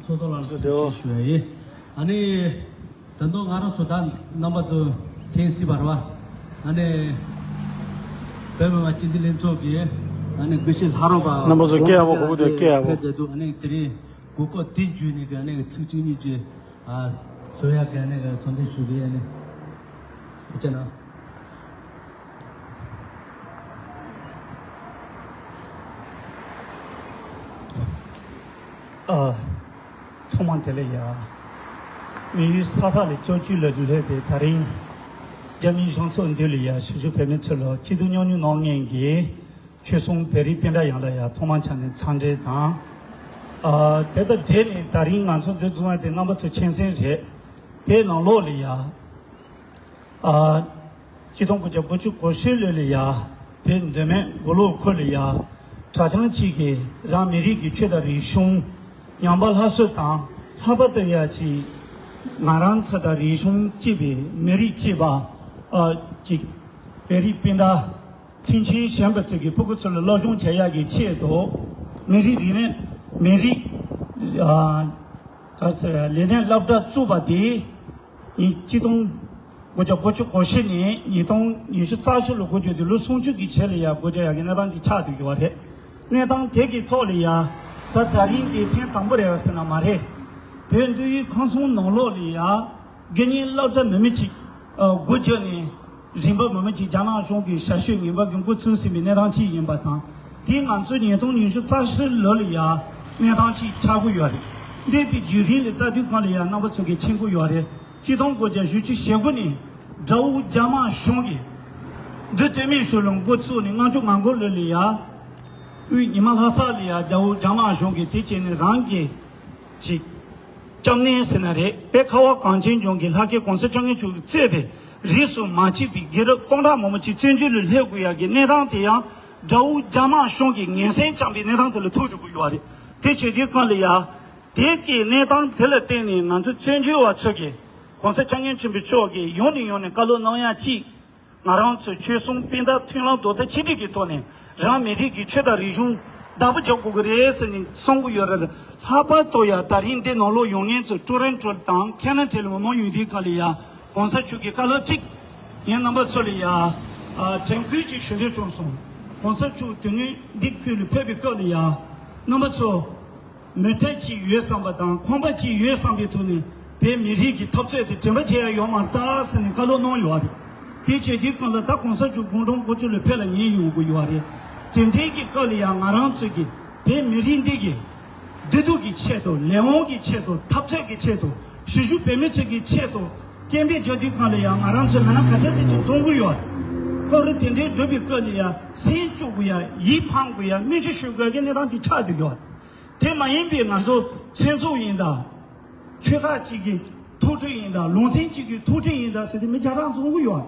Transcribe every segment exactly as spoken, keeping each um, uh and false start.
ཚོགས་གཙོ་ལགས་ལ་ཐུགས་རྗེ་ཆེ་ཞུ་ཡ་ཡིན། ཨ་ནི། ད་དུང་ང་རང་ཚོ་ད་རྣམ་པ་ཚོ་མཁྱེན་སྲིད་པ་རེད་བ། ཨ་ནི། བོད་མི་མང་སྤྱི་འཐུས་ལྷན་ཚོགས་ཀྱི་ཨ་ནི་དགེ་བཤེས་ལྷ་རམས་པ། རྣམ་པ་ཚོ་སྐད་ཡག་པོ་གོ་གི་འདུག་སྐད་ཡག་པོ། ཕེབས་བསྡད་འདུག་ཨ་ནི་དེ་རིང་དགོས་སྐོར་དེ་བརྒྱུད་ནས་ཀྱི་ཨ་ནི་ཚིག་གཅིག་གཉིས་ཀྱི་ཨ་བཟོ་ཡག་གི་ཨ་ནི་གསོལ་འདེབས་ཞུ་གི་ཨ་ནི། ཐུགས་རྗེ་གནང་། ཨ། ཐོག་མར་དེ་ལ་ཡ། དམིགས་ཡུལ་ས་ཐག་ལ་བཅུ་གཅིག་ལ་སླེབས་པའི་ད་རིང་། རྒྱ་མིའི་གཞུང་ཚབ་མདུན་ལ་ཡ་གཞིས་བཞུགས་བོད་མི་ཚོ་ལ་སྐྱིད་སྡུག་མཉམ་མྱོང་གནང་མཁན་གྱི་ཆོལ་གསུམ་བོད་རིགས་སྤུན་ཟླ་ཡོངས་ལ་ཡ་ཐོག་མར་ཆ་ནས་འཚམས་འདྲི་དང་། ཨ། དེ་དང་འབྲེལ་ནས་ད་རིང་ང་ཚོ་འདི་བྱུང་བ་དེ་རྣམ་པ་ཚོ་མཁྱེན་གསལ་རེད། དེའི་ནང་ལོགས་ལ་ཡ། ཨ། ཆིག་སྟོང་དགུ་བརྒྱ་དགུ་བཅུ་གོ་བཞི་ལོ་ལ་ཡ། དེ་མདོ་སྨད་མགོ་ལོག་ཁུལ་ལ་ཡ། གྲྭ་ཚང་གཅིག་གིས་རང་མི་རིགས་ཀྱི་ཆོས་དང་རིག་གཞུང་། ཉམས་པ་སླར་གསོ་དང་ལྷག་པར་དུ་ཡ་གཅིག་ང་རང་ཚོ་དང་རིག་གཞུང་གཅིག་པའི་མི་རིགས་གཅིག་པ། ཨ། གཅིག་བོད་རིགས་སྤུན་ཟླ། མཐུན་རྐྱེན་ཞན་པ་ཚོ་གི་ཕྲུ་གུ་ཚོ་ལ་སློབ་སྦྱོང་བྱེད་ཡག་གི་ཆེད་དུ། མི་རིགས་རིག་གནས། མི་རིགས། ཨ། ག་ཟེར། ལས་གནས་སློབ་གྲྭ་བཙུགས་པ་དེ། ཉིས། ཆིག་སྟོང་དགུ་བརྒྱ་དགུ་བཅུ་གོ་བཞི་ནས་ཉིས་སྟོང་ཉི་ཤུ་རྩ་བཞི་ལོ་འགོ་བརྗོད་དུས་ལོ་སུམ་ཅུ་གི་རྗེས་ལ་ཡ་སྒོ་རྒྱག་ཡག་གི་གནས་སྟངས་ཅིག་ཆགས་བསྡད་ཡོད་རེད། གནས་སྟངས་དེ་གི་ཐོག་ལ་ཡ། ད་ད་རིང་འདི་ཐེངས་དང་པོ་རེད་ཟེར་ན་མ་རེད། བོད་འདི་ཡི་ཁམས་གསུམ་ནང་ལོགས་ལ་ཡ། དགེ་བསྙེན་སློབ་གྲྭ་མི་མི་གཅིག་ཨ། སྒོ་བརྒྱབ་ནས། རིམ་པ་མི་མི་གཅིག་རྒྱ་ནག་གཞུང་གི་ཞབས་ཞུ་ངན་པ་གི་འགོ་ཚུགས་ཟིན་པའི་གནས་སྟངས་གཅིག་ཡིན་པ་དང་། དེ་ང་ཚོ་ཉིས་སྟོང་ཉི་ཤུ་རྩ་བཞི་ལོ་ལ་ཡ། གནས་སྟངས་གཅིག་ཆགས་ཀྱི་ཡོད་རེད། འདས་པའི་བརྒྱུད་རིམ་ལ་ལྟ་དུས་སྒང་ལ་ཡ་རྣམ་པ་ཚོ་གིས་མཁྱེན་གྱི་ཡོད་རེད། ཆིག་སྟོང་དགུ་བརྒྱ་བཞི་བཅུ་ཞེ་དགུ་ནས་དགྲ་བོ་རྒྱ་དམར་གཞུང་གིས་མདོ་སྟོད་སྨད་ཤོད་ལུང་འགོ་བཙུགས་ནས་ལྔ་བཅུ་ང་དགུ་ལོ་ལ་ཡ། དབུས་ཉི་མ་ལྷ་ས་ལ་ཡ་དགྲ་བོ་རྒྱ་དམར་གཞུང་གིས་དེ་བྱས་ནས་རང་གི་ཅིག་སྐྱབས་གནས་ཟེར་ན་རེད། དཔལ་ཁ་བ་གངས་ཅན་ལྗོངས་ཀྱི་ལྷ་སྐལ་གོང་ས་སྐྱབས་མགོན་མཆོག་གིས་གཙོས་པའི་རིས་སུ་མ་ཆད་པའི་དགེ་ལུགས་སྟོང་ཕྲག་མང་པོ་ཅིག་བཙན་བྱོལ་ལ་སླེབས་དགོས་ཡག་གི་གནས་སྟངས་དེ་ཡང་དགྲ་བོ་རྒྱ་དམར་གཞུང་གིས་ངན་སེམས་བཅངས་པའི་གནས་སྟངས་དེ་ལ་ཐུག་འགྲོ་གི་ཡོད་རེད། དེ་བྱེད་དུས་སྒང་ལ་ཡ། དེ་གི་གནས་སྟངས་དེ་ལ་བརྟེན་ནས་ང་ཚོ་བཙན་བྱོལ་བ་ཚོ་གིས་གོང་ས་སྐྱབས་མགོན་ཆེན་པོ་མཆོག་གིས་ཡོང་ནས་ཡོང་ནས་བཀའ་སློབ་གནང་ཡག་གཅིག་ང་རང་ཚོ་ཆོལ་གསུམ་སྤུན་ཟླ་མཐུན་ལམ་རྡོག་རྩ་གཅིག་སྒྲིལ་གྱི་ཐོག་ནས་རང་མི་རིགས་ཀྱི་ཆོས་དང་རིག་གཞུང་བདག་པོ་རྒྱག་དགོས་ཀྱི་རེད་ཟེར་ནས་གསུང་གི་ཡོད་རེད། ལྷག་པར་དུ་ཡང་ད་རིང་འདི་ནང་ལོགས་ཡོང་མཁན་ཚོ་ཊོ་རོན་ཊོ་དང་ཁེ་ན་ཌ་ལ་མི་མང་ཡོང་དུས་སྒང་ལ་ཡ་གོང་ས་མཆོག་གི་བཀའ་སློབ་གཅིག་ངས་རྣམ་པ་ཚོ་ལ་ཡ་ཨ། དྲན་སྐུལ་ཅིག་ཞུ་འདོད་བྱུང་སོང་། གོང་ས་མཆོག་དེ་སྔོན་འདི་ཁུལ་ལ་ཕེབས་པའི་སྐབས་ལ་ཡ་རྣམ་པ་ཚོ། མི་ཐབས་ཅིག་ཡོད་བསམ་པ་དང་ཁོམ་པ་ཅིག་ཡོད་བསམ་པའི་ཐོག་ནས་བོད་མི་རིགས་ཀྱི་འཐབ་རྩོད་དེ་དྲན་པ་བརྗེད་ཡ་ཡོད་མ་རེད་ཟེར་ནས་བཀའ་སློབ་གནང་ཡོད་རེད། དེ་བྱེད་དུས་སྒང་ལ་ད་གོང་ས་མཆོག་དགུང་གྲངས་དགུ་བཅུ་ལ་ཕེབས་ལ་ཉན་ཡོང་གི་ཡོད་རེད། དེ་འདྲའི་གི་སྐབས་ལ་ཡང་ང་རང་ཚོ་གི་བོད་མི་རིགས་འདི་གི་བདེ་སྡུག་གི་ཆེད་དུ་ལས་དབང་གི་ཆེད་དུ་འཐབ་རྩོད་ཀྱི་ཆེད་དུ་གཞིས་བཞུགས་བོད་མི་ཚོ་གི་ཆེད་དུ་སྐད་འབོད་རྒྱག་དུས་སྒང་ལ་ཡང་ང་རང་ཚོས་མི་སྣ་ག་ཚད་ཅིག་ཅིག་བཙོང་གི་ཡོད་རེད། སྐབས་རེ་དེ་འདྲའི་སྒྲུབ་པའི་སྐབས་ལ་ཡང་སེམས་སྐྱོ་དགོས་ཡ་ཡིད་ཕམ་དགོས་ཡ་སྨོན་ཆུ་གཤོལ་དགོས་ཡ་གི་གནས་སྟངས་ཅིག་ཆགས་བསྡད་ཡོད་རེད། དེ་མ་ཡིན་པའི་ང་ཚོ་མཚན་ཚོགས་ཡིན་ད། ཆོལ་ཁ་གཅིག་གི་ཐུགས་སྤྲོ་ཡིན་ད་ལུང་ཚན་གཅིག་གི་ཐུགས་སྤྲོ་ཡིན་ད་ཟེར་ཏེ་མི་བརྒྱ་ཕྲག་འཛོམས་ཀྱི་ཡོད།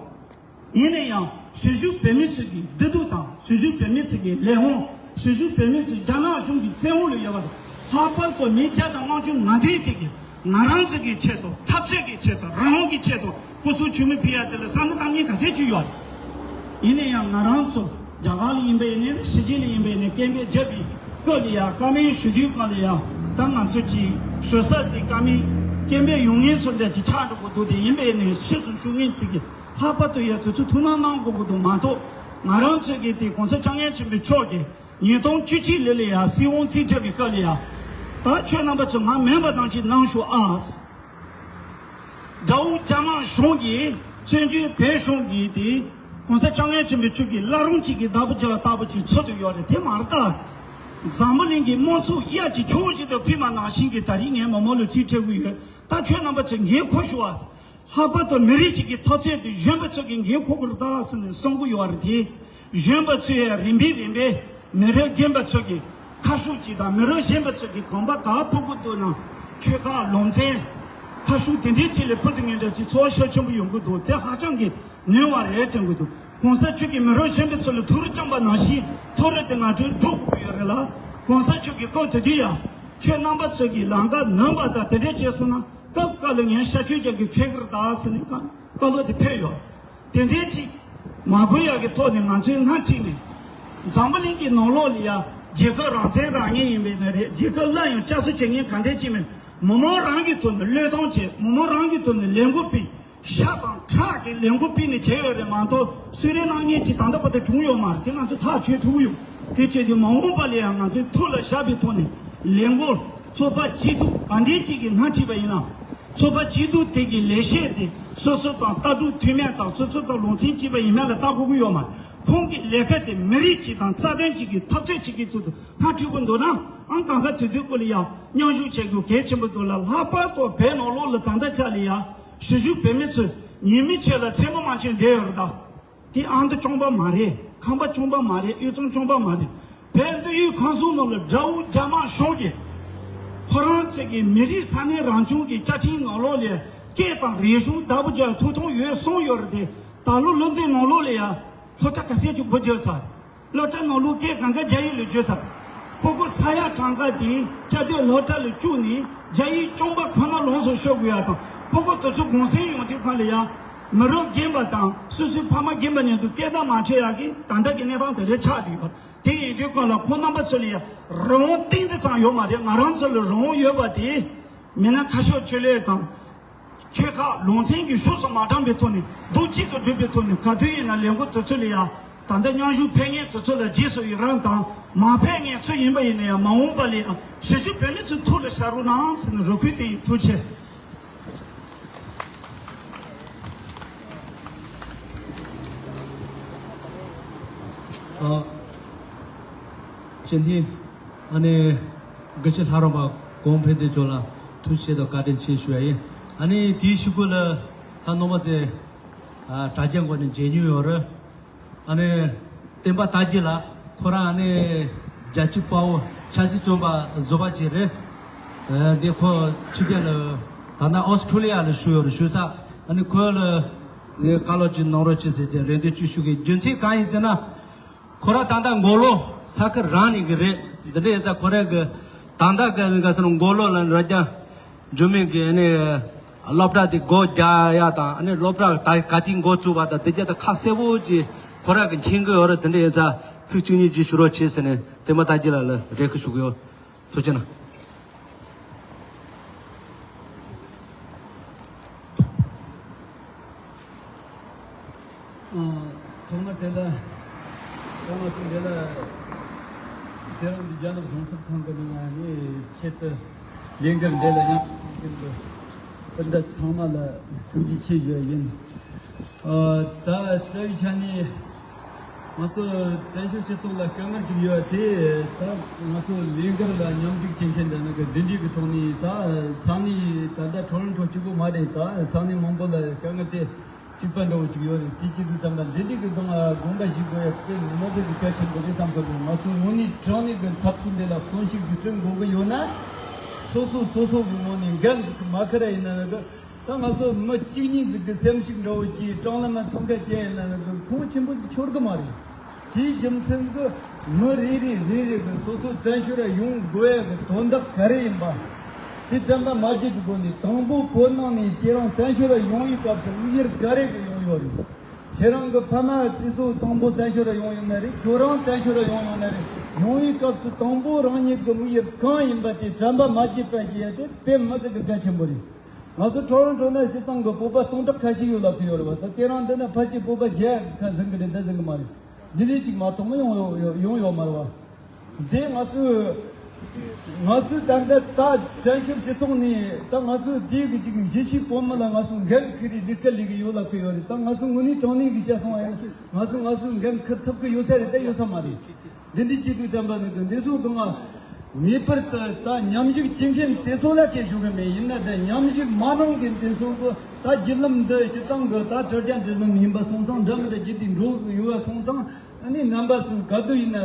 ཡིན་ན་ཡང་གཞིས་བཞུགས་བོད་མི་ཚོ་གི་བདེ་སྡུག་དང་གཞིས་བཞུགས་བོད་མི་ཚོ་གི་ལས་དབང་གཞིས་བཞུགས་བོད་མི་ཚོ་རྒྱ་ནག་གཞུང་གི་བཙན་འོག་ལ་ཡོད་པ་དང་ལྷག་པར་དུ་མི་བརྒྱ་དང་ལྔ་བཅུ་ང་བདུན་དེ་གི་ང་རང་ཚོ་གི་ཆེད་དུ་འཐབ་རྩོད་ཀྱི་ཆེད་དུ་རང་དབང་གི་ཆེད་དུ་སྐུ་གཟུགས་མཆོད་མེ་ཕུལ་ཡ་དེ་ལ་བསམ་བློ་བཏང་མཁན་ག་ཚད་ཅིག་ཡོད། ཡིན་ན་ཡང་ང་རང་ཚོ་རྒྱ་གར་ལ་ཡིན་པ་ཡིན་ནའི་ཕྱི་རྒྱལ་ལ་ཡིན་པ་ཡིན་ནའི་སྐད་འབོད་བརྒྱབ་པའི་སྐབས་ལ་ཡ་བཀའ་མོལ་ཞུ་དུས་སྒང་ལ་ཡ་ད་ང་ཚོ་གི་ཞུ་ས་དེ་བཀའ་མོལ་སྐད་འབོད་ཡོང་མཁན་ཚོ་འདྲ་ཅིག་ཆགས་འགྲོ་གི་འདུག་དེ་ཡིན་པ་ཡིན་ནའི་ཕྱི་ཚུལ་ཞུ་མཁན་ཚོ་གི་ལྷག་པར་དུ་ཡ་དེ་ཚོ་ཐུགས་སྣང་གནང་དགོས་ཀྱི་འདུག་མ་གཏོགས་ང་རང་ཚོ་གི་དེ་གོང་ས་སྐྱབས་མགོན་ཆེན་པོ་མཆོག་གིས་ཉིས་སྟོང་བཅུ་གཅིག་ལོ་ལ་ཡ་སྲིད་དབང་རྩིས་སྤྲད་པའི་སྐབས་ལ་ཡ་ད་ཁྱོད་རྣམ་པ་ཚོ་ང་མིན་པ་ཐམས་ཅད་གནང་ཤོག་ཨ། དགྲ་བོ་རྒྱ་དམར་གཞུང་གིས་བཙན་བྱོལ་བོད་གཞུང་གིས་དེ་གོང་ས་སྐྱབས་མགོན་ཆེན་པོ་མཆོག་གིས་བླ་རུང་གཅིག་གི་བདག་པོ་བྱས་པ་ལྟ་བུ་ཅིག་ཚོར་དུ་ཡོད་རེད། དེ་མ་རེད་ད། འཛམ་བུ་གླིང་གི་དམངས་གཙོ་གཡའ་གཅིག་ཆུ་བོ་གཅིག་ཏུ་ཕུལ་བ་ནང་བཞིན་གྱི་ད་རིང་ངས་མི་མང་ལ་རྩིས་སྤྲད་ཀྱི་ཡོད། ད་ཁྱོད་རྣམ་པ་ཚོས་འགན་འཁུར་ཤོག་ཨ། ལྷག་པར་དུ་མི་རིགས་གཅིག་གི་འཐབ་རྩོད་དེ་གཞོན་པ་ཚོ་གི་འགན་འཁུར་དགོས་རེད་ད་ཟེར་ནས་གསུང་གི་ཡོད་རེད་དེ། གཞོན་པ་ཚོས་ཡང་རིམ་པས་རིམ་པས་མི་རབས་རྒན་པ་ཚོ་གི་ཁ་ཤུགས་ཅིག་དང་མི་རབས་གཞོན་པ་ཚོ་གི་གོམ་པ་ག་ཕུབ་ཀྱི་འདུག་ན་ཆོལ་ཁ་ལུང་ཚན་ཁ་ཤུགས་དེ་འདྲའི་ཅིག་ལ་ཕུལ་དུ་ངེས་འདྲ་ཅིག་ཚོར་བ་ཤུགས་ཆེན་པོ་ཡོང་གི་འདུག་དེ་ཧ་ཅང་གི་ནུས་པ་རེད་དྲན་གི་འདུག་གོང་ས་མཆོག་གིས་མི་རབས་གཞོན་པ་ཚོ་ལ་ཐུགས་རེ་བཅངས་པ་ནང་བཞིན་ཐུགས་རེ་དེ་ང་ཚོས་སྒྲུབ་དགོས་ཀྱི་ཡོད་རེད་ལ། གོང་ས་མཆོག་གིས་སྐབས་དེ་དུས་ཡང་ཁྱོད་རྣམ་པ་ཚོ་གིས་ལམ་ཁ་ནོན་པ་དང་དེ་འདྲས་བྱས་སོང་ན་སྐབས་སྐབས་ལ་ངས་ཤ་ཆུ་རྒྱག་གི་ཁེགས་རེད་ད་ཟེར་ནས་བཀའ་བཀའ་སློབ་དེ་ཕེབས་ཡོད། དེ་འདྲའི་ཅིག་མ་དགོས་ཡག་གི་ཐོག་ནས་ང་ཚོའི་སྣེ་ཁྲིད་ནས་འཛམ་བུ་གླིང་གི་ནང་ལོགས་ལ་ཡ་ རྒྱལ་ཁབ་རང་བཙན་རང་ཉིད་ཡིན་པའི་ནི་རེད། རྒྱལ་ཁབ་སླར་ཡང་བསྐྱར་གསོ་བྱེད་མཁན་ག་འདྲས་ཅིག་མིན། མི་མང་རང་གི་ཐོག་ནས་བློས་གཏོང་བྱས། མི་མང་རང་གི་ཐོག་ནས་ལས་འགུལ་སྤེལ། ཤ་དང་ཁྲག་གི་ལས་འགུལ་སྤེལ་ནས་བྱས་ཡོད་རེད་མ་གཏོགས། གསོལ་རས་གནང་མཁན་ཅིག་ད་ལྟ་བར་དུ་བྱུང་ཡོད་མ་རེད། དེ་ང་ཚོས་ཐག་གཅོད་ཐུབ་ཀྱི་ཡོད། དེ་བྱས་དུས་མ་འོངས་པ་ལ་ཡང་ང་ཚོས་ཐུགས་ལ་བཞག་པའི་ཐོག་ནས་ལས་འགུལ་ཚོགས་པ་སྐྱིད་སྡུག་ག་འདྲས་ཅིག་གིས་སྣེ་ཁྲིད་པ་ཡིན་ན། ཚོགས་པ་སྐྱིད་སྡུག་དེ་གི་ལས་བྱེད་དེ་སོ་སོ་དང་ལྟ་གྲུབ་མཐུན་མིན་དང་སོ་སོ་དང་ལུང་ཚན་གཅིག་པ་ཡིན་མིན་ལ་ལྟ་དགོས་ཀྱི་ཡོད་མ་རེད། ཁོང་གི་ལས་ཀ་དེ་མི་རིགས་གཅིག་དང་རྩ་དོན་གཅིག་གི་འཐབ་རྩོད་གཅིག་གི་ཐོག་ཏུ་སྣེ་ཁྲིད་དགོས་འདུག་ན། ཨང་གང་ག་དེ་དུས་སྐོར་ལ་ཡང་མཉམ་ཞུགས་བྱེད་དགོས་གལ་ཆེན་པོ་འདུག་ལ། ལྷག་པར་དུ་བོད་ནང་ལོགས་ལ་ད་ལྟ་ཆ་ལ་ཡང་གཞིས་བཞུགས་བོད་མི་ཚོས་ཉིན་མོའི་ཆོས་ལ་མཚན་མོ་མ་ཆོད་བསྡད་ཡོད་རེད་ད། དེ་ཨང་རྟགས་རྐྱང་པ་མ་རེད། ཁང་པ་རྐྱང་པ་མ་རེད། དབུས་གཙང་རྐྱང་པ་མ་རེད། བོད་མདོ་དབུས་ཁམས་གསུམ་ནང་ལ་དགྲ་བོ་རྒྱ་དམར་གཞུང་གིས་ཁོ་རང་ཚོ་གི་མི་རིགས་ས་གནས་རང་སྐྱོང་གི་བཅའ་ཁྲིམས་ནང་ལོགས་ལ་སྐད་དང་རིག་གཞུང་བདག་པོ་རྒྱག་ཐོབ་ཐང་ཡོད་གསུངས་ཡོད་རེད་དེ། ད་ལོ་སློབ་འདོན་ནང་ལོགས་ལ་ཡང་སློབ་གྲྭ་ག་ཚད་ཅིག་སྒོ་བརྒྱབ་ཚར། སློབ་གྲྭ་ནང་ལོགས་སྐད་གང་ག་རྒྱ་ཡིག་ལ་བསྒྱུར་ཚར། སྤུ་གུ་ས་ཡ་གྲངས་ཀ་དེ་བཅའ་སྡོད་སློབ་གྲྭ་ལ་བཅུག་ནས་རྒྱ་ཡིག་རྐྱང་པ་ཁོ་ན་ལོངས་སུ་སྤྱོད་དགོས་ཡ་དང་། སྤུ་གུ་དེ་ཚོ་གུང་སེང་ཡོང་དུས་སྒང་ལ་ཡང་མི་རབས་རྒན་པ་དང་སོ་སོའི་ཕ་མ་རྒན་པ་མཉམ་དུ་སྐད་བརྡ་མ་འཕྲོད་ཡག་གི་ད་ལྟ་གི་གནས་སྟངས་དེ་འདྲ་ཆགས་བསྡད་ཡོད། དེ་ཡིན་དུས་སྒང་ལ་ཁོང་རྣམ་པ་ཚོ་ལ་ཡང་རང་དབང་ཏིང་འདི་ཙམ་ཡོད་མ་རེད། ང་རང་ཚོ་ལ་རང་དབང་ཡོད་པ་དེ་མི་སྣ་ཁ་ཤས་ཆེད་ལས་དང་། ཆོལ་ཁ་ལུང་ཚན་གྱི་ཕྱོགས་སུ་མ་འགྲངས་པའི་ཐོག་ནས་མདུན་གཅིག་ཏུ་བསྒྲིལ་བའི་ཐོག་ནས་ག་དུས་ཡིན་ན་ལས་འགུལ་དེ་ཚོ་ལ་ཡང་ད་ལྟ་མཉམ་ཞུགས་ཕེབས་མཁན་དེ་ཚོ་ལ་རྗེས་སུ་ཡི་རང་དང་། མ་ཕེབས་མཁན་ཚོ་ཡིན་པ་ཡིན་ན་ཡང་མ་འོངས་པ་ལ་ཡང་གཞིས་བཞུགས་བོད་མི་ཚོའི་ཐུགས་ལ་བཞག་རོགས་གནང་ཟེར་ནས་རེ་སྐུལ་དེ་ཡིན། ཐུགས་རྗེ་ཆེ། ཨ། སྤྱི་འཐུས་ཨ་ནི་དགེ་བཤེས་ལྷ་རམས་པ་གོང་འཕེལ་དོན་མཆོག་ལ་ཐུགས་རྗེ་ཆེ་དང་བཀའ་དྲིན་ཆེ་ཞུ་ཡ་ཡིན། ཨ་ནི་དེའི་གཞུག་གུ་ལ་ད་རྣམ་པ་ཚོས་ཨ་དྲ་རྒྱའི་སྒོ་ནས་མཇལ་མྱོང་ཡོད་རེད། ཨ་ནི་བསྟན་པ་དར་རྒྱས་ལགས་ཁོ་རང་ཨ་ནི་རྒྱལ་གཅེས་དཔའ་བོ་ཆབ་སྲིད་བཙོན་པ་བཟོ་བ་ཅིག་རེད། ཨ་འདི་ཁོ་ཕྱི་རྒྱལ་ལ་ད་ལྟ་ཨོ་སི་ཁྲུ་ལི་ཡ་ལ་བཞུགས་ཡོད་རེད། བཞུགས་ས་ཨ་ནི་ཁོ་ལ་ངས་བཀའ་སློབ་ཅིག་གནང་རོགས་བྱེད་ཟེར་གྱི་རེ་འདུན་ཅིག་ཞུ་གི། རྒྱུ་མཚན་གང་ཡིན་ཟེར་ན། ཁོ་རང་ད་ལྟ་མགོ་ལོག་ས་ཁུལ་རང་ནས་གི་རེད། འདི་འདྲ་ཡིན་ཙང་ཁོ་རང་གི་ད་ལྟ་གི་ག་ཟེར་ན་མགོ་ལོག་ལ་རྭ་རྒྱ་འཇུ་མིན་གི་ཨ་ནི་སློབ་གྲྭ་དེ་སྒོ་རྒྱག་ཡ་དང་། ཨ་ནི་སློབ་གྲྭ་ད་ག་དུས་འགོ་བཙུགས་པ་དང་དེ་རྒྱ་ད་ཁ་གསལ་པོ་ཅིག་ཁོ་རང་གི་མཁྱེན་གི་ཡོད་རེད། དེ་འདྲ་ཡིན་ཙང་ཚིག་གཅིག་གཉིས་ཅིག་ཞུ་རོགས་བྱེད་ཟེར་ནས་བསྟན་པ་དར་རྒྱས་ལགས་ལ་རེ་སྐུལ་ཞུ་གི་ཡོད། ཐུགས་རྗེ་གནང་། ཨ། ཐོག་མར་དེ་ལ་ད་ང་ཚོ་འདི་ལ་དེ་རིང་འདི་རྒྱ་ནག་གཞུང་ཚབ་ཁང་གི་ནང་ནས་ཆེད་དུ་ལས་འགུལ་འདི་ལ་མཉམ་ཞུགས་མཁན་གྱི་སྤུན་ཟླ་ཚང་མ་ལ་ཐུགས་རྗེ་ཆེ་ཞུ་ཡ་ཡིན། ཨ། ད་རྩ་བའི་ཆ་ནས་ང་ཚོ་བཙན་བྱོལ་སྤྱི་ཚོགས་ལ་དཀའ་ངལ་ཅིག་ཡོད་དེ། ད་ང་ཚོ་ལས་འགུལ་ལ་མཉམ་ཞུགས་བྱེད་མཁན་འདི་ནི་གི་འདི་འདྲའི་གི་ཐོག་ནས་ད་ས་གནས་ད་ལྟ་ཊོ་རོན་ཊོ་གཅིག་པུ་མ་རེད། ད་ས་གནས་མང་པོ་ལ་དཀའ་ངལ་དེ་གཅིག་པ་འདྲ་བོ་ཅིག་ཡོད་རེད། དེ་བྱེད་དུས་ཙམ་པ་འདི་འདྲའི་གི་སྒང་ལ་དགོངས་པ་བཞེས་དགོས་ཡ་དེ་མི་ཚེ་གི་གལ་ཆེན་པོ་རེད་བསམ་གི་འདུག་ང་ཚོ་དངོས་གནས་དྲང་གནས་གི་འཐབ་རྩོད་འདི་ལ་གསོན་ཤུགས་ཟིག་སྤྲད་དགོས་གི་ཡོད་ན། སོ་སོ་སོ་སོ་གི་ངོས་ནས་འགན་ཟིག་གི་མ་ཁུར་ཡ་ཡིན་ན་ནི་གི་ད་ང་ཚོ་མི་གཅིག་གཉིས་ཟིག་གི་སེམས་ཤུགས་འདྲ་བོ་ཅིག་གྲང་ལམ་མ་ཐོག་ཁ་བཅད་ཡིན་ན་ནི་གི་ཁུངས་ཆེན་པོ་ཟིག་འཁྱོལ་གི་མ་རེད། དེའི་རྒྱུ་མཚན་གི་མི་རེ་རེ་རེ་རེ་གི་སོ་སོ་བཙན་བྱོལ་ར་ཡོང་དགོས་ཡ་གི་དོན་དག་ག་རེ་ཡིན་པ། དེ་དྲན་པ་མ་བརྗེད་དགོས་ནས། དང་པོ་བོད་ནང་ནས་ཁྱེད་རང་བཙན་བྱོལ་ར་ཡོང་བའི་སྐབས་སུ་དམིགས་ཡུལ་ག་རེ་གི་ཡོང་ཡོད་རེད། ཁྱེད་རང་གི་ཕ་མ་དེ་ཚོ་དང་པོ་བཙན་བྱོལ་ར་ཡོང་ཡོད་ན་རེད། ཁྱོད་རང་བཙན་བྱོལ་ར་ཡོང་ཡོད་ན་རེད། ཡོང་བའི་སྐབས་སུ་དང་པོ་རང་ཉིད་ཀྱི་དམིགས་ཡུལ་གང་ཡིན་པ་དེ་དྲན་པ་མ་བརྗེད་པ་བྱེད་ཡ་དེ་དཔེ་མི་སྲིད་ཀྱི་གལ་ཆེན་པོ་རེད། ང་ཚོ་ཊོ་རོན་ཊོ་ན་སྤྱིར་བཏང་གི་བོད་པ་སྟོང་ཕྲག་ཁ་ཤས་ཡོད་ལབ་ཀྱི་ཡོད་རེད་བ། ད་དེ་རིང་འདི་ན་ཕལ་ཆེར་བོད་པ་བརྒྱ་ཁ་ཟིན་གི་རེད། ད་ཟིན་གི་མ་རེད། ལྡི་ལི་གཅིག་མ་གཏོགས་མི་ཡོང་ཡོང་ཡོང་ཡོད་མ་རེད་བ། དེ་ང་ཚོས་ང་ཚོས་ད་ལྟ་ད་བཙན་བྱོལ་སྤྱི་ཚོགས་ནས་ད་ང་ཚོས་དེའི་གི་ཅིག་གཞིས་བྱེས་བོད་མི་ལ་ང་ཚོས་འགན་འཁུར་རེ་ལས་ཀ་ལས་གི་ཡོད་ལབ་གི་ཡོད་རེད། ད་ང་ཚོ་དངོས་གནས་དྲང་གནས་གི་བཤད་སོང་བ་ཡིན་ན་ང་ཚོས་ང་ཚོས་འགན་འཁུར་ཐུབ་གི་ཡོད་ས་རེད། ད་ཡོད་ས་མ་རེད། འདི་འདྲའི་བྱེད་དུས་ཙམ་པ་ནི་གི་འདི་ཚོ་དང་ང་ངེས་པར་དུ་ད་མཉམ་ཞུགས་བྱེད་མཁན་དེ་ཚོ་ལ་སྐད་ཞུ་གི་མེད། ཡིན་ན་ད་མཉམ་ཞུགས་མ་གནང་མཁན་དེ་ཚོ་གི་ད་བརྒྱུད་ལམ་འདི་སྤྱིར་བཏང་གི་ད་དྲ་རྒྱ་འབྲེལ་ལམ་ཡིན་པ་སོང་ཙང་། འདྲ་མི་འདྲ་བརྒྱུད་དེ་འགྲོ་གི་ཡོད་པ་སོང་ཙང་། ཨ་ནི་རྣམ་པ་ཚོས་ག་དུས་ཡིན་ན།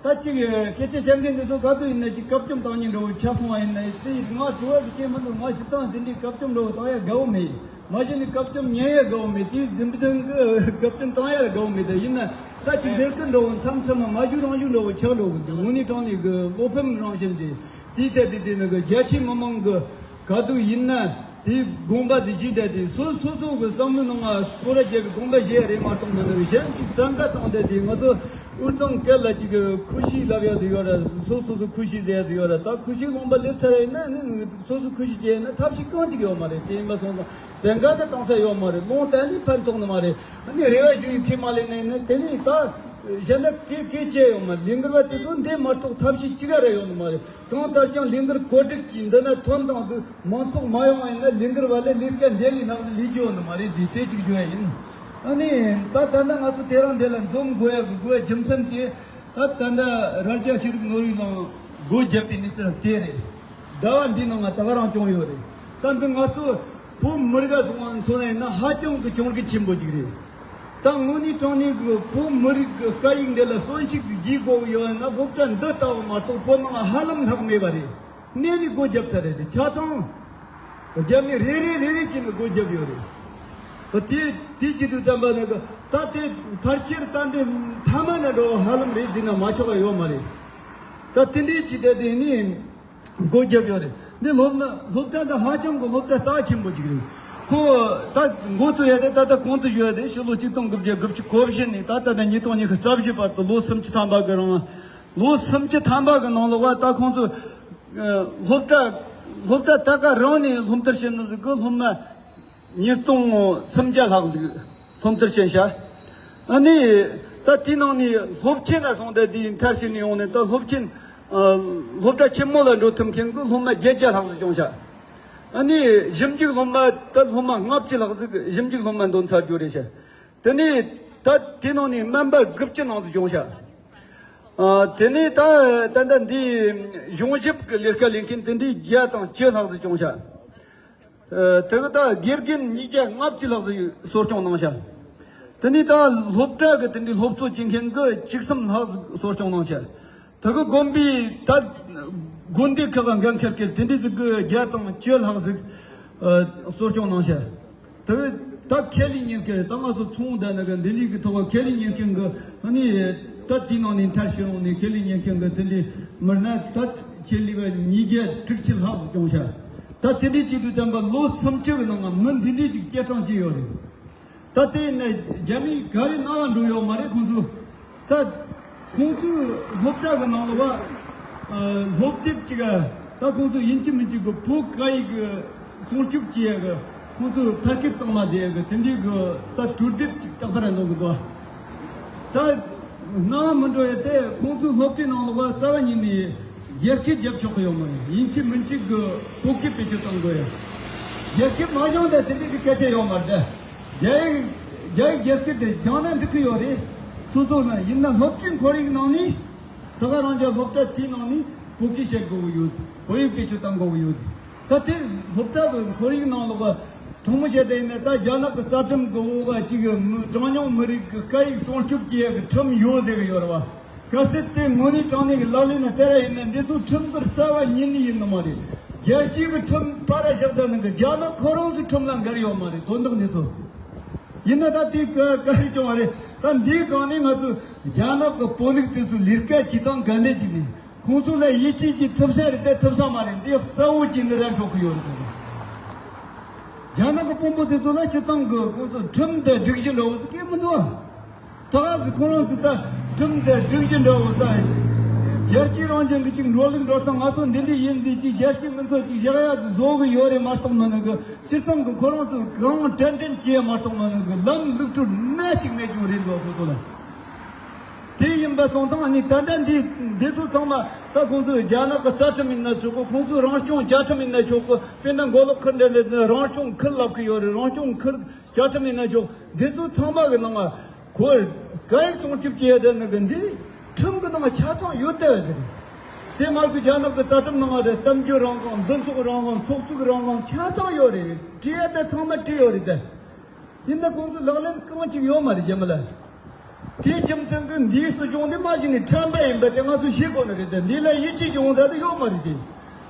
ད་ཅིག་སྐད་ཆ་བཤད་མཁན་འདི་ཚོ་ག་དུས་ཡིན་ན་ཅིག་བཀག་སྐྱོན་བཏང་མཁན་འདྲ་བོ་ཆགས་སོང་བ་ཡིན་ན། དེ་ང་དྲི་བ་ཟིག་སྐྱེ་མི་འདུག་ང་སྤྱིར་བཏང་དེ་འདྲའི་བཀག་སྐྱོན་འདྲ་བོ་བཏང་ཡ་དགའ་བོ་མེད། མ་གཞི་ནས་བཀག་སྐྱོན་ཉན་ཡ་དགའ་བོ་མེད། དེའི་རྒྱུ་མཚན་གྱིས་བཀག་སྐྱོན་བཏང་ཡ་དགའ་བོ་མེད། ད་ཡིན་ན་ད་ཅིག་རེ་སྐུལ་འདྲ་བོ་མཚམས་མཚམས་མ་མ་ཞུ་རང་ཞུ་འདྲ་བོ་ཆགས་འགྲོ་གི་འདུག་དངོས་གནས་དྲང་གནས་གི་བློ་ཕམ་རང་བཞིན་རེད། དེའི་ཐད་དེ་དེ་ནི་གི་རྒྱ་ཆེའི་མི་མང་གི་ག་དུས་ཡིན་ན་དེའི་དགོངས་པ་དེ་བཞེས་བསྡད་དེ། སོ་སོ་སོ་གི་བསམ་བློའི་ནང་ང་སྐོར་ར་རྒྱག་གི་དགོངས་པ་བཞེས་ཡ་རེད་མ་གཏོགས། མི་འདུག་གཞན་གྱིས་བཙན་བཀའ་བཏང་བསྡད་དེ་ང་ཚོ་ དབུས་གཙང་སྐད་ལ་ཅིག་གི་ཁུ་ཤི་ལབ་ཡག་དེ་ཡོད་ར། སོ་སོ་སོ་ཁུ་ཤི་ཟེར་ཡག་དེ་ཡོད་ར། ད་ཁུ་ཤི་ལུང་པ་སླེབས་ཚར་ཡིན་ན་ནི་སོ་སོ་ཁུ་ཤི་བྱས་ཡིན་ན་ཐབས་ཤེས་གང་ཅིག་ཡོད་མ་རེད། དེ་ཡིན་པ་སོང་ཙང་བཙན་ག་ད་གཏོང་ས་ཡོད་མ་རེད། ལུང་བསྟན་ནི་ཕན་ཐོགས་ནི་མ་རེད། ཨ་ནི་རེ་བ་ཞུ་ཡི་ཁས་མ་ལེན་ནས་ནི་དེ་ནི་ད་གཞན་དག་གི་གི་བྱས་ཡོད་མ་རེད། ལས་འགུལ་བ་དེ་ཚོ་འདི་མ་གཏོགས་ཐབས་ཤེས་ཅི་ག་ར་ཡོད་ནི་མ་རེད། གང་ལྟར་ཀྱང་ལས་འགུལ་གོ་སྒྲིག་གྱིས་འདི་ན་ཐོན་དང་དུ་མང་ཚོགས་མ་ཡོང་བ་ཡིན་ན་ལས་འགུལ་བ་ལས་ལས་ཀ་འདི་ལས་ལྷག་ལས་རྒྱུ་ཡོད་ནི་མ་རེད་ཟེར་དེ་གཅིག་ཞུ་ཡ་ཡིན། ཨ་ནི་ད་ད་ལྟ་ང་ཚོ་དེ་རང་འདི་ལ་འཛོམས་དགོས་ཡ་གི་དགོས་ཡ་རྒྱུ་མཚན་དེ། ད་ད་ལྟ་རྭ་རྒྱ་ཤེས་རིག་ནོར་བུའི་ནང་སྒོ་བརྒྱབ་པའི་གནས་ཚུལ་དེ་རེད། ཟླ་བ་འདིའི་ནང་ང་ད་ག་རང་བྱུང་ཡོད་རེད། ད་འདི་ང་ཚོ་བོད་མི་རིགས་སོང་བ་མཚོན་ན་ཡིན་ན་ཧ་ཅང་གི་གྱོང་གུད་ཆེན་པོ་ཅིག་རེད། ད་དངོས་གནས་དྲང་གནས་ཀྱི་བོད་མི་རིགས་ཀྱི་སྐད་ཡིག་འདི་ལ་གསོན་ཤུགས་ཅིག་རྒྱས་དགོས་ཀྱི་ཡོད་ན་སློབ་གྲྭ་འདི་ལྟ་བུ་མ་གཏོགས་བོད་ནང་ཧ་ལམ་ལྷག་མེད་པ་རེད། གནས་ནས་སྒོ་བརྒྱབ་ཚར་རེད། ཆ་ཚང་རྒྱ་མི་རེ་རེ་རེ་རེ་བྱས་ནས་སྒོ་བརྒྱབ་ཡོད་རེད། ད་དེ་དེ་བྱེད་དུས་ཙམ་པ་ནས་ད་དེ་ཕལ་ཆེར་ད་འདི་མཐའ་མ་ན་འགྲོ་བ་ཧ་ལམ་རེད་ཟེར་ན་མ་ཆོག་པ་ཡོད་མ་རེད། ད་དེ་འདྲའི་ཅིག་དེ་དེ་ནི་སྒོ་བརྒྱབ་ཡོད་རེད། འདི་སློབ་ན་སློབ་གྲྭ་འདི་ཧ་ཅང་གི་སློབ་གྲྭ་རྩ་ཆེན་པོ་ཅིག་རེད། ཁོ་ད་འགོ་བཙུགས་ཡ་དེ་ད་ལྟ་གོང་དུ་ཞུ་ཡ་དེ་ཕྱི་ལོ་ཆིག་སྟོང་དགུ་བརྒྱ་དགུ་བཅུ་གོ་བཞི་ནས་ད་ལྟ་དང་ཉིས་སྟོང་ཉི་ཤུ་རྩ་བཞི་བར་དུ་ལོ་སུམ་ཅུ་ཐམ་པ་གི་རིང་། ལོ་སུམ་ཅུ་ཐམ་པ་གི་ནང་ལོགས་ད་ཁོང་ཚོ་སློབ་གྲྭ་སློབ་གྲྭ་ད་ག་རང་ནས་སློབ་མཐར་ཕྱིན་ནི་ཟིག་གི་སློབ་མ་ཉིས་སྟོང་སུམ་བརྒྱ་ལྷག་ཟིག་སློབ་མཐར་ཕྱིན་ཤག་ཨ་ནི་ད་དེའི་ནང་ནས་སློབ་ཆེན་ལ་སོང་སྟེ་དེའི་མཐར་ཕྱིན་ནས་ཡོང་ནས་ད་སློབ་ཆེན་སློབ་གྲྭ་ཆེན་མོ་ལ་འགྲོ་ཐུབ་མཁན་གི་སློབ་མ་བརྒྱད་བརྒྱ་ལྷག་ཟིག་བྱུང་ཤག་ཨ་ནི་ཞིབ་འཇུག་སློབ་མ་ད་སློབ་མ་ལྔ་བཅུ་ལྷག་ཟིག་ཞིབ་འཇུག་སློབ་མ་འདོན་ཚར་རྒྱུ་རེད་ཤག་དེ་ནས་ད་དེ་ནང་ནས་སྨན་པ་དགུ་བཅུ་ནང་དུ་བྱུང་ཤག་ཨ། དེ་ནས་ད་ད་ལྟ་འདི་གཞུང་ཞབས་ཀྱི་ལས་ཀ་ལས་མཁན་དེ་འདྲའི་བརྒྱ་དང་བཅུ་ལྷག་ཙམ་བྱུང་ཤག་ཨ། དེ་གི་ད་དགེ་རྒན་ཉིས་བརྒྱ་ལྔ་བཅུ་ལྷག་ཙམ་གསོ་སྐྱོང་གནང་ཤག་དེ་ནས་ད་སློབ་གྲྭ་གི་དེ་འདྲའི་སློབ་གཙོ་བྱེད་མཁན་གི་བཅུ་གསུམ་ལྷག་ཙམ་གསོ་སྐྱོང་གནང་ཤག་དེ་གི་དགོན་པའི་ད་དགོན་སྡེ་ཁག་གི་འགན་འཁུར་མཁན་དེ་འདྲའི་ཟིག་གི་བརྒྱ་དང་བཅུ་ལྷག་ཟིག་ཨ། གསོ་སྐྱོང་གནང་ཤག་དེ་ད་ཁས་ལེན་ཉན་མཁན་རེད། ད་ང་ཚོ་ཚོང་བསྡད་ན་གི་འདི་འདྲའི་གི་ཐོག་ཁས་ལེན་ཉན་མཁན་གི་ཨ་ནི་ད་དེའི་ནང་ནས་མཐར་ཕྱིན་ཡོང་ནས་ཁས་ལེན་ཉན་མཁན་གི་དེ་འདྲའི་མི་སྣ་ད་ཆེད་ལས་པ་ཉིས་བརྒྱ་དྲུག་ཅུ་ལྷག་ཙམ་བྱུང་ཤག་ད་དེ་འདྲའི་བྱེད་དུས་ཙམ་པ་ལོ་སུམ་ཅུ་གི་ནང་ང་མི་འདི་འདྲའི་ཅིག་སྐྱེད་སྲིང་བྱས་ཡོད་རེད། ད་དེ་ནས་རྒྱ་མིས་ག་རེ་གནང་བ་འགྲོ་ཡོད་མ་རེད། ཁོང་ཚོ་ད་ཁོང་ཚོའི་སློབ་གྲྭ་གི་ནང་ལ་བ་ཨ། སློབ་དེབ་ཅིག་ད་ཁོང་ཚོ་ཡིན་གཅིག་མིན་གཅིག་གི་བོད་སྐད་ཡིག་གི་སྲུང་སྐྱོབ་བྱེད་ཡ་གི་ཁོང་ཚོའི་ཐད་ཀའི་གཙང་མ་ཟེར་ཡ་གི་དེ་འདྲའི་གི་ད་དུས་དེབ་ཅིག་རྟག་པར་འདོན་གི་འདུག་ད་གནང་བ་མི་འགྲོ་ཡ་དེ་ཁོང་ཚོའི་སློབ་གྲྭའི་ནང་ལ་བ་རྩ་བ་ཉིད་ནས་རྒྱ་སྐད་རྒྱབ་ཆོག་གི་ཡོད་མ་རེད། ཡིན་གཅིག་མིན་གཅིག་གི་བོད་སྐད་བེད་སྤྱོད་གཏོང་དགོས་ཡ། རྒྱ་སྐད་མ་སྦྱངས་ད་དེ་འདྲའི་གི་སྐད་ཆ་ཡོད་མ་རེད་ད། རྒྱ་ཡིག་རྒྱ་ཡིག་རྒྱ་སྐད་དེ་སྦྱངས་ན་འགྲིག་གི་ཡོད་རེད། སོ་སོ་ལ་ཡིན་ན་སློབ་གྲྭའི་ཁོར་ཡུག་ནང་ནས་ད་ག་རང་རྒྱ་སློབ་གྲྭ་དེའི་ནང་ནས་བོད་སྐད་བཤད་དགོས་ཀྱི་ཡོད། བོད་ཡིག་བེད་སྤྱོད་གཏང་དགོས་ཀྱི་ཡོད། ད་དེ་སློབ་གྲྭ་གི་ཁོར་ཡུག་ནང་ལོགས་དྲང་མོ་བཤད་ད་ཡིན་ན་ད་རྒྱ་ནག་གི་རྩ་ཁྲིམས་གི་འོག་ག་ཅིག་གི་མི་གྲངས་ཉུང་མི་རིགས་གི་སྐད་ཡིག་སྲུང་སྐྱོབ་བྱེད་ཡ་གི་ཁྲིམས་ཡོད་ཟེར་གི་ཡོད་རེད་བ། གལ་སྲིད་དེ་དངོས་གནས་དྲང་གནས་ཀྱི་ལག་ལེན་ལ་བསྟར་བ་ཡིན་ན་འདི་ཚོ་ཁྲིམས་ཀྱི་རྩ་བ་ཉིད་ནས་ཡིན་ནི་མ་རེད། རྒྱལ་སྤྱིའི་གི་ཁྲིམས་པར་བཞག་ད་ནི་གི་རྒྱ་ནག་ཁོ་རང་ཚོའི་ཁྲིམས་ལ་འགལ་ཡོད་མ་རེད། དོན་དག་འདི་ཚོ། ཡིན་ན་ད་དེ་ག་ག་རེ་བྱུང་བ་རེད། ད་འདིའི་སྒང་ནས་ང་ཚོ་རྒྱ་ནག་གི་དཔོན་རིགས་དེ་ཚོ་ལས་ཀ་བྱེད་སྟངས་ག་འདྲ་ཅིག་རེད། ཁོང་ཚོ་ལ་ཡིད་ཆེས་ཀྱི་ཐུབ་ས་རེད་དེ་ཐུབ་ས་མ་རེད། འདི་གསལ་བོ་བྱས་ནས་ར་འཕྲོད་གི་ཡོད་རེད། རྒྱ་ནག་གི་དཔོན་པོ་དེ་ཚོ་ལ་སྤྱིར་བཏང་གི་ཁོང་ཚོ་ཁྲིམས་དང་སྒྲིག་གཞི་འདྲ་བོ་ཟིག་གི་མི་འདུག་ད་ག་ཟིག་ཁོ་རང་ཚོ་ད་ཁྲིམས་དང་སྒྲིག་གཞི་འདྲ་བོ་ད་རྒྱལ་སྤྱིའི་རང་བཞིན་གྱི་ཅིག་འགྲོ་ལུགས་འགྲོ་སྟངས་ང་ཚོ་འདི་འདྲ་ཡིན་ཟིག་ཅིག་རྒྱལ་སྤྱིའི་མི་ཚོ་ཅིག་བཞག་ཡ་ཟིག་བཟོ་གི་ཡོད་རེད་མ་གཏོགས་མིན་ནི་གི་སྤྱིར་བཏང་གི་ཁོ་རང་ཚོ་གང་དྲན་དྲན་བྱས་མ་གཏོགས་མིན་ནི་གི་ལམ་ལུགས་སྲོལ་སྣ་གཅིག་མེད་རྒྱུ་རེད་འདུག་ཁོ་ཚོ་ལ། དེ་ཡིན་པ་སོང་ཙང་ནི་ད་ལྟ་འདི་འདི་ཚོ་ཚང་མ་ད་ཁོང་ཚོས་རྒྱ་ནག་གི་རྩ་ཁྲིམས་ཡིན་ན་ཆོག་གི། ཁོང་ཚོས་རང་སྐྱོང་བཅའ་ཁྲིམས་ཡིན་ན་ཆོག་གི། དཔེར་ན་མགོ་ལོག་ཁུལ་འདྲ་འདྲ་དེ་རང་སྐྱོང་ཁུལ་ལབ་གི་ཡོད་རེད། རང་སྐྱོང་ཁུལ་བཅའ་ཁྲིམས་ཡིན་ན་ཆོག་འདི་ཚོ་ཚང་མ་གི་ནང་ང་ཁོ་སྐད་ཡིག་སྲུང་སྐྱོབ་བྱེད་ཡ་དེ་ནི་གི་འདི་ཁྲིམས་གི་ནང་ཆ་ཚང་ཡོད་བསྡད་པ་དེ་རེད། དེ་མ་གི་རྒྱ་ནག་གི་རྩ་ཁྲིམས་ནང་རེད། གཏམ་རྒྱུད་རང་དབང་། འདུ་ཚོགས་རང་དབང་། ཚོགས་གཙོ་གི་རང་དབང་ཆ་ཚང་ཡོད་རེད། བྲིས་ཡ་དེ་ཚང་མ་བྲིས་ཡོད་རེད་དེ། ཡིན་ན་ཁོང་ཚོ་ལག་ལེན་གང་ཅིག་ཡོད་མ་རེད་རྒྱུ་མ་ལ། དེའི་རྒྱུ་མཚན་གྱིས་འདིའི་སྲིད་སྐྱོང་དེ་མ་གཞི་ནས་ཁྲམ་པ་ཡིན་པ་དེ་ང་ཚོས་ཤེས་དགོས་ནི་རེད་དེ། འདི་ལ་ཡིད་ཆེས་ཡོང་ས་དེ་ཡོད་མ་རེད་དེ།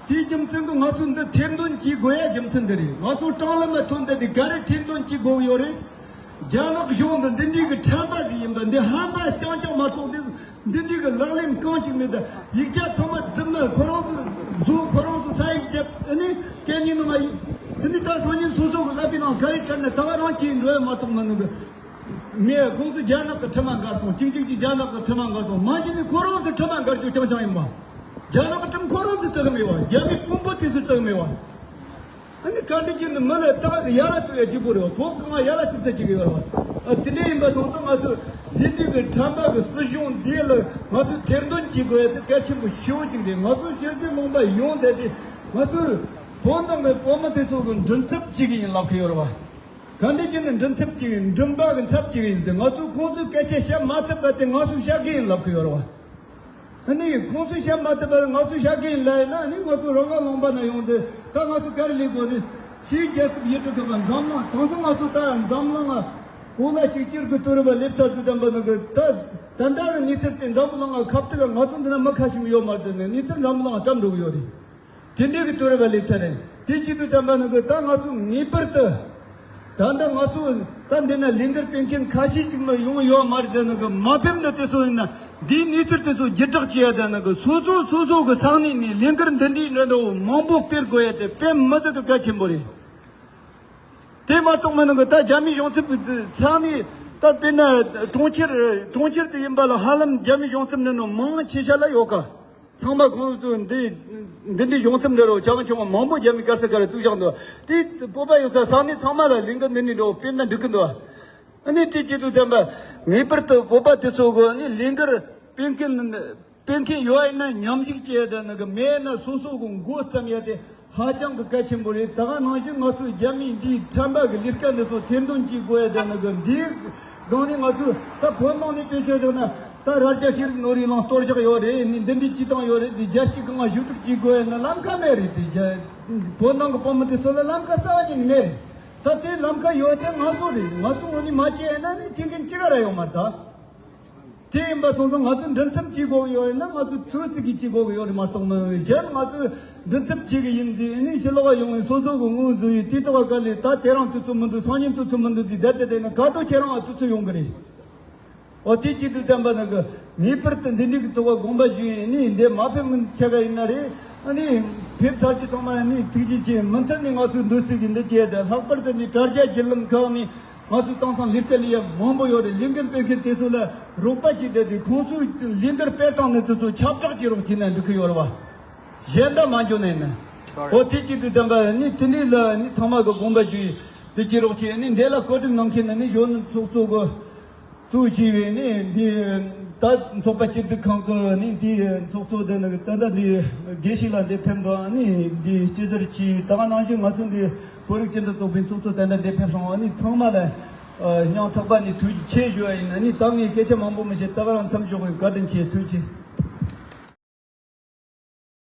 དེའི་རྒྱུ་མཚན་གྱིས་ང་ཚོ་འདི་ཐེར་འདོན་བྱེད་དགོས་ཡ་རྒྱུ་མཚན་འདི་རེད། ང་ཚོ་གྲངས་ལ་མ་ཐོན་ད་དེ་ག་རེ་ཐེར་འདོན་བྱེད་དགོས་ཀྱི་ཡོད་རེད། རྒྱ་ནག་གཞུང་འདི་འདི་འདྲའི་གི་ཁྲམ་པ་ཟིག་ཡིན་པ་འདི་ཧམ་པ་རྐྱང་རྐྱང་མ་གཏོགས་འདི་འདི་འདྲའི་གི་ལག་ལེན་གང་ཅིག་མེད། ད་ཡིག་ཆ་ཚང་མ་རྫུན་མ་ཁོ་རང་ཚོ་བཟོ། ཁོ་རང་ཚོ་ས་ཡིག་བརྒྱབ། ཨ་ནི་སྐད་ཉན་ནི་མ་ཡིན། དེ་ནི་ད་སང་ཉིན་སོ་སོ་གི་ཀླད་པའི་ནང་ག་རེ་དྲན་ན་ད་ག་རང་གིས་འགྲོ་ཡ་མ་གཏོགས་མ་ནུ་གི། མེད། ཁོང་ཚོ་རྒྱ་ནག་གི་ཁྲིམས་ལ་འགལ་སོང་། གཅིག་གཅིག་གཅིག་རྒྱ་ནག་གི་ཁྲིམས་ལ་འགལ་སོང་། མ་གཞི་ནས་ཁོ་རང་ཚོའི་ཁྲིམས་ལ་འགལ་རྒྱུ་རྐྱང་རྐྱང་ཡིན་པ། རྒྱ་ནག་གི་ཁྲིམས་ཁོ་རང་ཚོས་བརྩི་གི་མེད་པ། རྒྱ་མིའི་དཔོན་པོ་དེ་ཚོས་བརྩི་གི་མེད་པ། ཨ་ནི་བཀའ་དྲིན་ཅན་ནི་མི་ལ་ད་ཡ་ལ་བཙུགས་ཡ་གཅིག་པོ་རེད་བ། བོད་གང་ལ་ཡ་ལ་བཙུགས་ས་གཅིག་ཡོད་རེད་བ། ཨ་དེ་འདྲ་ཡིན་པ་སོང་ཙང་ང་ཚོས་འདི་དུས་ཀྱི་ཁྲམ་པ་གི་སྲིད་གཞུང་འདི་ལ་ང་ཚོས་ཐེར་འདོན་བྱེད་དགོས་ཡ་དེ་གལ་ཆེན་པོ་ཞེ་པོ་ཅིག་རེད། ང་ཚོ་ཕྱི་རྒྱལ་ལུང་པ་ཡོང་བསྡད་དེ་ང་ཚོས་བོད་ནང་གི་བོད་མི་དེ་ཚོ་གི་མགྲིན་ཚབ་བྱེད་གི་ཡིན་ལབ་གི་ཡོད་རེད་བ། བཀའ་དྲིན་ཅན་ནི་མགྲིན་ཚབ་བྱེད་གི་ཡིན། མགྲིན་པ་གི་ཚབ་བྱེད་གི་ཡིན་ཟེར། ང་ཚོས་ཁོང་ཚོའི་སྐད་ཆ་བཤད་མ་ཐུབ་པ་དེ་ང་ཚོས་བཤད་གི་ཡིན་ལབ་གི་ཡོད་རེད་བ། ཨ་ནི་ཁོང་ཚོས་བཤད་མ་ཐུབ་པ་ང་ཚོས་བཤད་གི་ཡིན་ལབ་ཡིན་ན། ཨ་ནི་ང་ཚོ་རང་དགའ་ལུང་པ་ན་ཡོང་དུས་ད་ང་ཚོ་ག་རེ་ལས་དགོས་ནི། ཕྱིའི་རྒྱལ་ཁབ་ཡུལ་གྲུ་ཁག་གི་འཛམ་གླིང་། དེང་སང་ང་ཚོ་ད་འཛམ་གླིང་ང་གོ་ལ་གཅིག་གྱུར་གྱི་དུས་རབས་ལ་སླེབས་ཚར་དུས་ཙམ་པ་ནི་གི་ད་ད་ལྟ་གི་གནས་ཚུལ་དེ་འཛམ་བུ་གླིང་ང་ཁ་གཏད་ང་ཚོ་འདི་ན་མི་ཁ་ཤས་ཡོད་མ་རེད་དེ། ནི་གནས་ཚུལ་འཛམ་བུ་གླིང་ང་གྲབས་འགྲོ་གི་ཡོད་རེད། དེ་འདྲའི་གི་དུས་རབས་ལ་སླེབས་ཚར་རེད། དེ་བྱེད་དུས་ཙམ་པ་ནི་གི་ད་ང་ཚོ་ངེས་པར་དུ། ད་ལྟ་ང་ཚོ་ད་འདི་ན་ལས་འགུལ་སྤེལ་མཁན་ཁ་ཤས་ཅིག་མ་ཡོང་ཡོད་མ་རེད་དེ། ནི་གི་མ་ཕེབས་འདི་དེ་ཚོ་ཡིན་ན་འདིའི་གནས་ཚུལ་དེ་ཚོ་བརྒྱུད་བསྒྲགས་བྱེད་ཡ་དེ། ནི་གི་སོ་སོ་སོ་སོ་གི་ས་གནས་ནས་ལས་འགུལ་འདི་འདྲའི་འདྲ་འདྲ་བོ་མང་པོ་སྤེལ་དགོས་ཡ་དེ་དཔེ་མི་སྲིད་གི་གལ་ཆེན་པོ་རེད། དེ་མ་གཏོགས་མི་ནི་གི་ད་རྒྱ་མིའི་གཞུང་ཚབ་ས་གནས་ད་དཔེར་ན་གྲོང་ཁྱེར་གྲོང་ཁྱེར་དེ་ཡིན་པ་ལ་ཧ་ལམ་རྒྱ་མིའི་གཞུང་ཚབ་ནི་ནི་མང་ཆེ་ཤ་ལ་ཡོད་གི། ཚང་མ་ཁོང་ཚོ་འདི་འདི་འདྲའི་གཞུང་ཚབ་འདྲ་རོ་ཆ་ཆུང་མང་པོ་རྒྱ་མི་ག་ས་ག་རེ་བཙུགས་བཞག་འདུག་དེ་བོད་པ་ཡོད་ས་ས་གནས་ཚང་མ་ལ་ལས་འགུལ་འདི་འདྲའི་འགྲོ་སྤེལ་ན་འགྲིག་གི་འདུག་ཨ་ནི་དེ་བྱེད་དུས་ཙམ་པ་ངེས་པར་དུ་བོད་པ་དེ་ཚོ་གི་ཨ་ནི་ལས་འགུལ་སྤེལ་མཁན་སྤེལ་མཁན་ཡོད་ཡིན་ན་མཉམ་ཞུགས་བྱས་དེ་ནི་གི་མེད་ན་སོ་སོ་གི་མགོ་བརྩམས་ཡ་དེ་ཧ་ཅང་གི་གལ་ཆེན་པོ་རེད། ད་ག་ནང་བཞིན་ང་ཚོས་རྒྱ་མིའི་འདིའི་ཁྲམ་པ་གི་ལས་ཀ་འདི་ཚོ་ཐེར་འདོན་བྱེད་དགོས་ཡ་དེ་ནི་གི་འདིའི། སྒང་ནས་ང་ཚོས་ད་བོད་ནང་ནས་དཔེ་ཆ་བཞག་ན་ད་རྭ་རྒྱ་ཤེས་རིག་ནོར་བུའི་གླིང་གཏོར་བཞག་ཡོད་རེད། ནི་འདི་འདྲའི་བྱེད་སྟངས་ཡོད་རེད། དེ་རྒྱལ་སྤྱི་སྒང་ལ་ཞུ་གཏུག་བྱེད་དགོས་ཡ་ནི་ལམ་ཁ་མེད་རེད། དེ་རྒྱ་བོད་ནང་གི་བོད་མི་དེ་ཚོ་ལ་ལམ་ཁ་རྩ་བ་ཉིད་ནས་མེད་རེད། ད་དེ་ལམ་ཁ་ཡོད་དེ་ང་ཚོ་རེད། ང་ཚོ་ངོས་ནས་མ་བྱས་ན་ནི་བྱེད་མཁན་ཅི་ག་ར་ཡོད་མ་རེད་ད། དེ་ཡིན་པ་སོང་ཙང་ང་ཚོས་མགྲིན་ཚབ་བྱེད་དགོས་ཀྱི་ཡོད་ཡིན་ན་ང་ཚོས་དུས་ཚིགས་ཀྱིས་བྱེད་དགོས་ཀྱི་ཡོད་རེད་མ་གཏོགས་མི་གཞན་ང་ཚོས་མགྲིན་ཚབ་བྱེད་ཀྱི་ཡིན་ཟེར་ནས་ཕྱི་ལོགས་ཡོང་བའི་སོ་སོ་གི་ངོས་བཟུང་བའི་དེ་ལྟ་བ་ག་ལས་ད་དེ་རང་དུས་ཚོད་མི་འདུག་སང་ཉིན་དུས་ཚོད་མི་འདུག་ཟེར་བསྡད་དེ་བསྡད་ན་ག་དུས་ཁྱེད་རང་ལ་དུས་ཚོད་ཡོང་གི་རེད། འོ་དེ་བྱེད་དུས་ཙམ་པ་ནི་གི་ངེས་པར་དུ་འདི་འདྲའི་གི་ཐོག་དགོངས་པ་ཞུས་ནས་འདི་མ་ཕེབས་མིན་ཆ་ག་ཡིན་ན་རེད། ཨ་ནི་ཕེབས་ཚར་གྱི་ཚང་མ་ནི་ཐུགས་རྗེ་ཆེ། མུ་མཐུད་ནས་ང་ཚོས་འདུག་སེ་གི་འདི་བྱས་ཏེ་ལྷག་པར་དུ་ནི་དྲ་རྒྱ་བརྒྱུད་ལམ་ཁག་ནས་ང་ཚོས་དེང་སང་ལས་ཀ་ལས་ཡ་མང་པོ་ཡོད་རེད། ལས་འགུལ་སྤེལ་མཁན་དེ་ཚོ་ལ་རོགས་པ་བྱས་ཏེ་དེ་ཁོང་ཚོའི་ལས་འགུལ་སྤེལ་སྟངས་ནི་དེ་ཚོ་ཁྱབ་བསྒྲགས་བྱེད་རོགས་བྱས་ན་འགྲིག་གི་ཡོད་རེད་བ། གཞན་དག་མ་འཇོག་ནས་ནི། འོ་དེ་བྱེད་དུས་ཙམ་པ་ནི་དེ་འདྲའི་ལ་ནི་ཚང་མ་གི་དགོངས་པ་ཞུས་འདི་བྱེད་རོགས་བྱས། ནི་འདི་ལ་བཀོད་སྒྲིག་གནང་མཁན་ནི་ནི་གཞོན་ནུ་ཚོགས་གཙོ་གི་གཙོ་བྱས་པའི་ནི་འདི་ད་ཚོགས་པ་སྐྱིད་སྡུག་ཁང་གི་ནི་འདི་ཚོགས་གཙོ་དེ་ནི་ད་ལྟ་འདི་དགེ་བཤེས་ལགས་འདི་ཕེབས་འདུག་ནི་འདི་སྤྱི་ཟུར་གྱིས་ད་ག་ནང་བཞིན་ང་ཚོ་འདི་བོད་རིགས་སྤྱི་མཐུན་ཚོགས་པའི་ཚོགས་གཙོ་ད་ལྟ་འདི་ཕེབས་སོང་། ནི་ཚང་མ་ལ་སྙིང་ཐག་པ་ནས་ཐུགས་རྗེ་ཆེ་ཞུ་བ་ཡིན། ནི་ད་ངས་སྐད་ཆ་མང་པོ་མི་བཤད། ད་ག་རང་མཚམས་འཇོག་གི། བཀའ་དྲིན་ཆེ། ཐུགས་རྗེ་ཆེ།